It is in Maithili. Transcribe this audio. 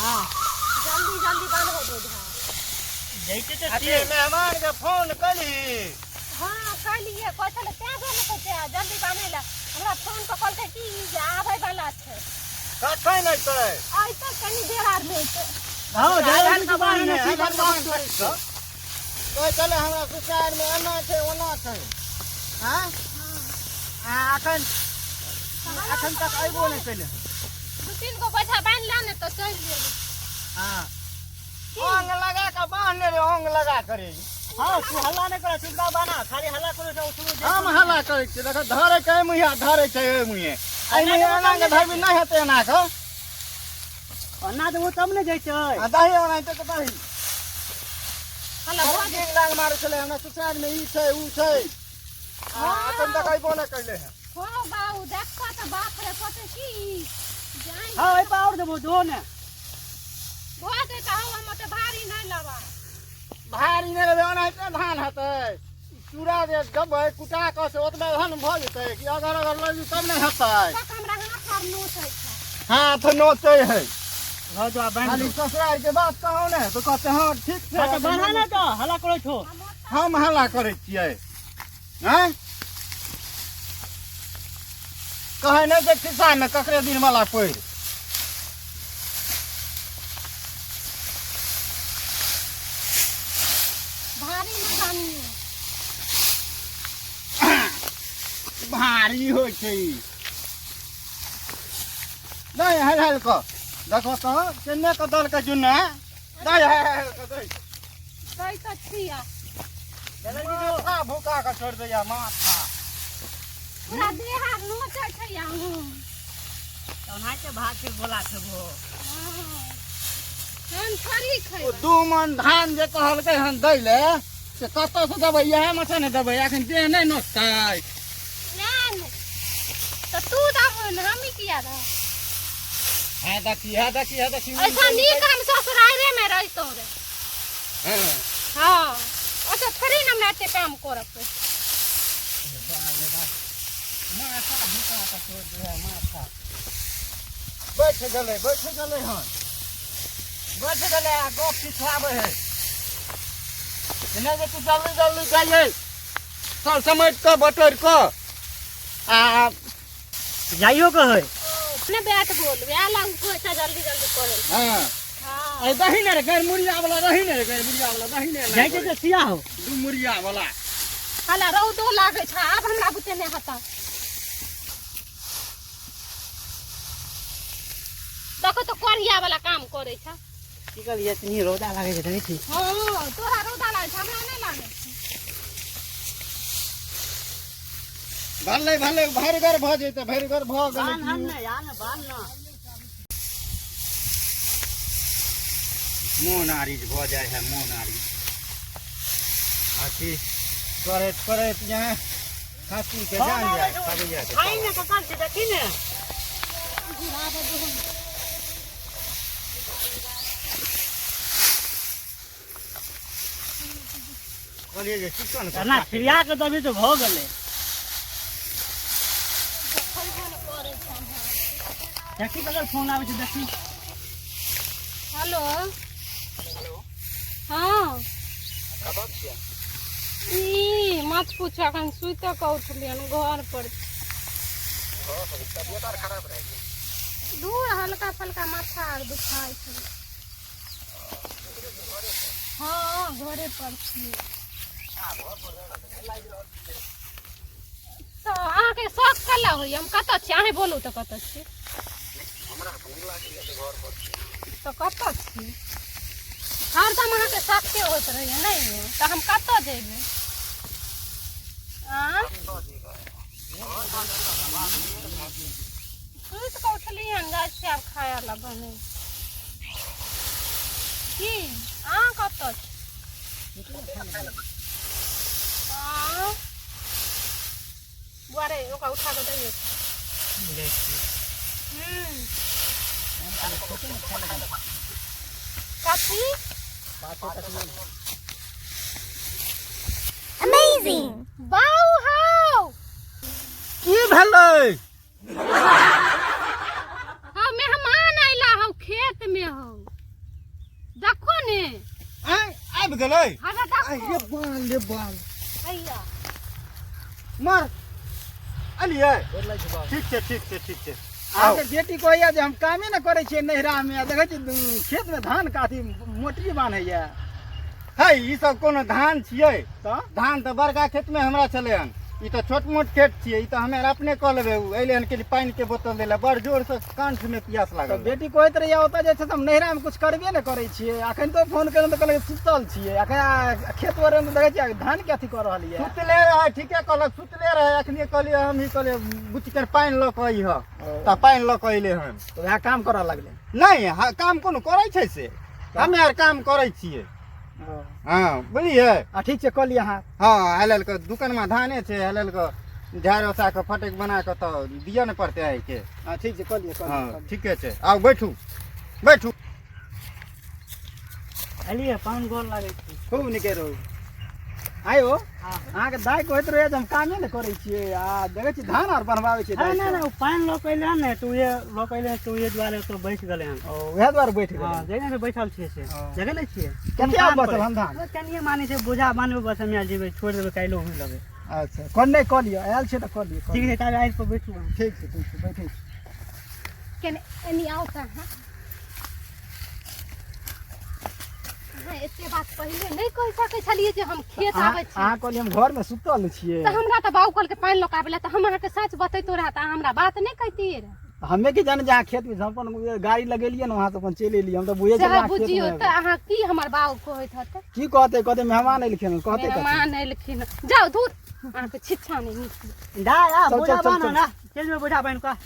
हां। जल्दी जल्दी बान्हो बोझा। जैते तऽ अरे छियै। मेहमान के फोन कलही? हँ, कहलियै, कहै छलै तें दुआरे ने कहै छै जल्दी बान्है लए। हमरा फोन कऽ कहलकै कि जे आबै वाला छै। कखन अयतै? अयतै कनी देर आर मे अयतै। हँ, आधार जल्दी के बान्हने बान्हने छी, आधार के बदमाश बान्ह करै छौ। कहै छलै हमरा ससुरारिमे एना छै ओना छै। आँय? आ अखन अखन तक अयबो नहि केलै। दू तीन गो बोझा बान्हि ले ने तऽ चलि जेबै। हँ, ओंग लगा कऽ बान्हने रे, ओंग लगा करे। हँ, तू हल्ला नहि कर, चुपचाप बान्ह। खाली हल्ला करो छै उठू। हम हल्ला करै छियै? देखो, धरै के एहि मुँहे आ धरै छै एहि मुँहे, एहि मुँहे एना कऽ धरबी नहि हेतै, एना कऽ। ओना देबो तब ने जैतै। आ दही ओनाहिते कऽ दही। हल्ला भऽ बड़ गेंग लाग मारै छलै हमरा ससुरारिमे ई छै ऊ छै, आ अखन तक अयबो नहि कैले हँ। हो बाबू, देखऽ तऽ, बाप रे, कहतै की जानि। हँ, एहि पर आओर देबो, दो ने। धो दे तऽ हौ, हम ओते भारी नहि लेबा। भारी नहि रहबै, ओनाहिते धान हेतै। चूड़ा जे देबै कुटा कऽ से ओतबे धान भऽ जेतै कि अगर अगर लेबी तब नहि हेतै। तक हमरा हाथ आर नोचै छै। हाथ नोचै है। हँ, तो आब बान्हि खाली दो। ससुरारिके बात कहौ ने तऽ कहते हँ ठीक छै। हँ, तऽ बान्ह ने, तऽ हल्ला करै छौ। हम हल्ला करै छियै? आँय, कहै नहि छै खिस्सामे ककरे दिन वाला पड़ि। भारी नहि बान्हियो। भारी होइ छै ई। नहि, हल हल कऽ देखो तऽ केने कऽ दलके जुन्ना नहि, हल हल कऽ दै। दै तऽ छियै। माथा भुका कऽ छोड़ि दैया माथा। पूरा देह आर नोचै छै या हूँ। ओनाहिते भात के गोला खेबो। हम थोड़ी ओ खैबै। 2 मन धान जे कहलकै हन दै ले से कतऽसँ देबै? इएह मे से ने देबै। एखन देह नहि नोचतै? नहि नहि, तऽ तू दबहो ने, हमही किया दब? है देखी, है देखी, है देखी। ऐसा नीक हम ससुरारे में रहितहुँ रे। हँ। हँ, ओतऽ थोड़ी ने हमरा एते काम करऽ पड़ै। माथा भुका कऽ छोड़ि दै है माथा। बैठ गेलै, बैठ गेलै हन, बैठ गेलै आ गप सिखाबै है। नहि जे तू जल्दी जल्दी जाइए सब समेट कऽ बटोरि कऽ आ जाइयो के है। अपने बैठ बोल, वएह लग कहै छै जल्दी जल्दी करे। हँ। हँ। अरे दही ने रे, गैर मुड़िया वाला दही ने रे, गैर मुड़िया वाला दही ने। जाइते तऽ सिया हो। दू मुड़िया वाला। हला, रौदो लागै छै, आब हमरा बुते नहि हेतै। देखो तऽ, कोरिया वाला काम करै छै। की कहलियै? तनी रौदा लागै छै, देखै छी। हँ, तोरा रौदा लागै छै, हमरा नहि लागै छै। भले भले भरिगर भऽ जेतै, भरिगर भऽ गेलै। बान्ह की ने, आ ने, बान्ह ने। मोन आरिज भऽ जाइ है, मोन आरिज। अथी करैत करैत यहाँ खाँसी के जान जाय खबैया के। खाइ ने, ककर छै, देखी ने। घुराबै दहो ने। कहलियै जे चिकन एना छिड़िया के दबी तऽ भऽ गेलै। खैबो ने करै छै हमरा। देखी, ककर फोन आबै छै, देखी। हेलो। हँ, ई मत पूछ, अखन सुति कऽ उठलियन, घर पर दूर हल्का फल्का माथा आर दुखाइ छै। हँ, घरे पर छी। तऽ अहाँके शौक कला होइए, हम कतऽ छी? अहीं बोलू तऽ कतऽ छी? तऽ कतऽ छी? हरदम अहाँके शौके होइत रहैए, नहि तऽ हम कतऽ जेबै? आँ, सुति कऽ उठली हन, जाइ छी आब खाय लए बने। की, अहाँ कतऽ छी? आँ बुआ रे, ओकरा उठा कऽ दैयौ। हूँ, कथी? Amazing! बाउ हौ। की भेलै? हौ, मेहमान अयला हौ, खेत में हौ। गेलै। हमरा देखो। अरे बाल रे बाल। हैया। मार अलियै। ठीक छै, ठीक छै, ठीक छै। अहाँके बेटी कहैया जे हम कामे ने करै छियै नैहरामे, आ देखै छी खेतमे धान के अथी मोटरी बान्हैया। है, ई सब कोनो धान छियै? तऽ धान तऽ बड़का खेतमे हमरा छलै हन, ई तऽ छोट मोट खेत छियै, ई तऽ हमे अपने कऽ लेबै। ओ अयलै हन के पानि के बोतल दै लए, बड़ जोरसँ कंठमे पियास तऽ लागल। बेटी कहैत रहैया ओतऽ जे छै से हम नैहरामे किछु करबे नहि करै छियै। अखन तो फोन केलहुँ तऽ कहलक सुतल छियै। अखन खेत पर तऽ देखै छियै धान के अथी कऽ रहल यऽ। सुतले रहै, ठीके कहलक, सुतले रहै। अखने कहलियै, हम ही कहलियै बुच्ची के पानि लऽ कऽ अइहऽ, तऽ पानि लऽ कऽ अयलै हन। तऽ वएह काम करऽ लगलै? नहि, काम कोनो करै छै से हमे आर काम करै छियै। हँ, बुझलियै। आ ठीक छै, कऽ लिअ अहाँ। हँ, हेलल कऽ दुकानमे धाने छै, हेलल कऽ झाड़ि ओसा कऽ फटकि बना कऽ तऽ दिअ ने पड़तै आइके। हँ, ठीक छै, कऽ लिअ, कऽ लिअ। हँ, ठीके छै, आउ बैठू, बैठू। एलियै पान, गोर लागै छै। खूब नीके रहू। आयो, अहाँके दाइ कहैत रहै जे हम कामे नहि करै छियै, आ देखै छी धान आर बनबाबै छियै। अरे दाइ नहि से। नहि, ओ पानि लऽ कऽ एलै हन ने तऽ उहे लऽ कऽ एलै हन, तऽ उहे दुआरे तो बैठ गेलै हन। ओ उएह दुआरे बैठ गेलै। हँ, जगह से बैठल छियै से। हँ। जगह नहि छियै। कते आब बचल हन धान? ओ कनिये मानै छै, बोझा बान्हबै बस, हमे जेबै, छोड़ि देबै, काल्हिो हुइ लेबै। अच्छा, कोन नहि, कऽ लिअ, आयल छियै तऽ कऽ लिअ, कऽ ठीक लिअ। छै, ताबे आबि कऽ बैठू अहाँ। ठीक छै, ठीक छै, बैठै छी। केने एनी आउ तऽ अहाँ। अहाँ एते बात पहिले नहि कहि सकै छलियै जे हम खेत आबै छी? अहाँ कहलियै हम घरमे सुतल छियै। तऽ हमरा तऽ बाबू कहलकै पानि लऽ कऽ आबै लए, तऽ हम अहाँके सच बतैतो रहए तऽ अहाँ हमरा बात नहि कहितियै रहए। हमे की जाने जे अहाँ खेतमे छी। हम अपन गाड़ी लगेलियै ने, वहाँ से अपन चलि एलियै। हम तऽ बुझै सएह छलियै अहाँ खेतमे बुझियौ हेबै। तऽ अहाँ की हमर बाबू कहैत हेतै? की कहतै? कहतै मेहमान एलखिन, कहतै कथी? मेहमान एलखिन। जाउ, धूर, अहाँके छिच्छा नहि नीक। जा आ चल, बोझा चल, चल, बान्ह चल। ना, चलि जेबै बोझा बान्हि कऽ।